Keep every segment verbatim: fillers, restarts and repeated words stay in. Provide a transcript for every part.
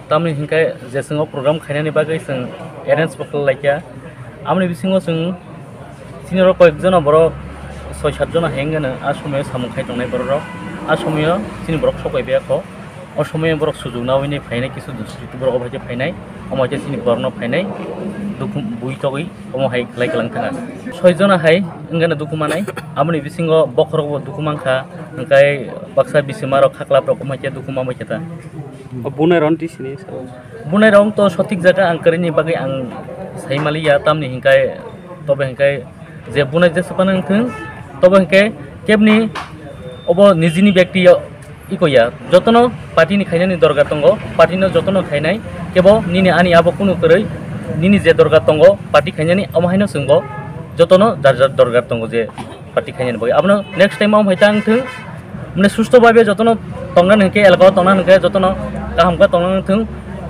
Tamni hinkhe je chwng o program khainani bagwi chwng arrange bo khlai laikha. Amoni bisingo chwng chini oro koyek jona borok soi sat jona hai wngkha, a somoyo samung khai tongnai borok rok. A somoyo chini borok sok bai biyakho. O somoyo borok sujuk naui ni phainai, kisu dusri borok obo hai khe phainai, omo hai khe chini borokno phainai, dukhu bui togwi omo hai khlai kwlang thangkha. Soi jona hai wngkha dukhu manai, amoni bisingo bokhorok bo dukhu mankha, hwnkhe baksa bisima rok khaklap rok omo hai khe dukhu manbai khe ta. O bunai rok twi sini sa. Bunai rok to sothik jaga ang kwrwini bagwi ang sai maliya, tamni hinkhe tobe hinkhe je bunai jesa phano wngthung, tobe hinkhe kebni obo nijini byakti iko ya, jotono party ni khainani dorkar tongo, party no jotono khainai, kebo nini ani abo kunu kwrwi, nini je dorkar tongo party khainani, omo haino chwngbo jotono jar jar dorkar tongo je party khainani bagwi. Abono next time omo hai ta wngthung, mane susto bhabe jotono tongna hwnkhe, elaka o tongna hwnkhe jotono kaham khe tongna wngthung,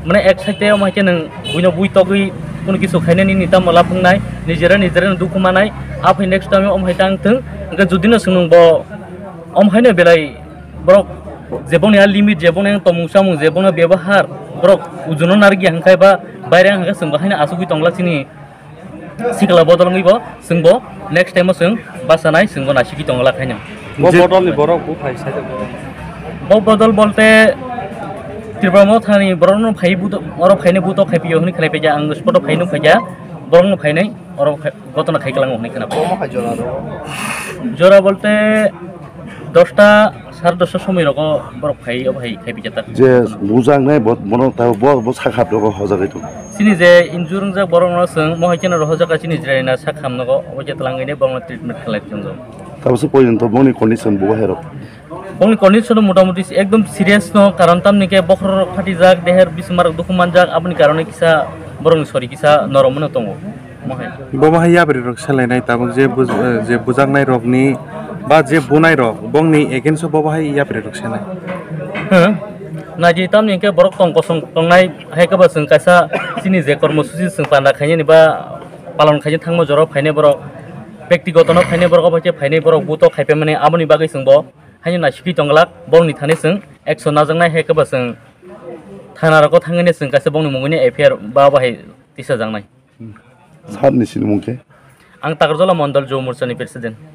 mane ek side tei omo hai khe nwng buino bui togwi kunu kisu khainani nini tamo lab wngnai, nijera nijera dukhu manai, aphai next time omo hai ta wngthung, hwnkhe judino chwng nwng bo omo haino belai borok je boni a limit, je boni tongmung chamung, je boni bebahar, borok ujuno narwkya hwnkhe ba baire hwnkhe chwngbo haino asugwi tongla chini sikla bodol wngwi bo chwngbo next time o chwng bachanai chwngbo naisiki tongla khaino. Bo je bodol ni borok buphai sai. Bo bodol bolte Tripura Mothani borokno phai buto, oro phaino buto khai pio hwnwi khlai phaikha, ang spot o phaino phaikha, borokno phainai oro khai, gotona khai kwlango hwnwi khna. Omo hai jora rw? Jora bolte dosta, sare dosta somoi rogo borok phai, obo hai khai phaikha ta. Je bujaknai bo, bono ta bo, bo sak hap rogo hojagwi tongo. Chini je injure wngjak borokno chwng mohai kheno rohorjak, chini jirayna sak hamnogo, obo je twlangwi borokno treatment khlai tongo. Tabuk se porjonto boni condition bo hai rok? Bongni condition motamuti ekdom serious no, karon tamni khe bokhorok phatijak, deher bisingrok dukhu manjak, aboni karone kisa borokni sori kisa norom no tongo. Mohai. Bo mohai yapri rok selainai tabuk je buj-, eh, je bujaknai rokni ba je bunai rok bongni against o bo mohai yapri rok selai. Hmm. Naidi tamni khe borok tong kosong tongnai hai khe ba chwng kaisa chini je kormosuchi chwng panda khainani ba palon khaina thangma jora phainai borok, bektigoto no phainai borok, obo khe phainai borok buto khaipai mani, aboni bagwi chwng bo haino naisiki tongglak, borokni thani chwng action najaknai hai khe ba chwng thana rogo thangwi chwng kaisa bongni mungwi F I R ba bahai tisajaknai. Sir ni sinimung khe? Ang Takarjala Mondol Juv Morcha ni president.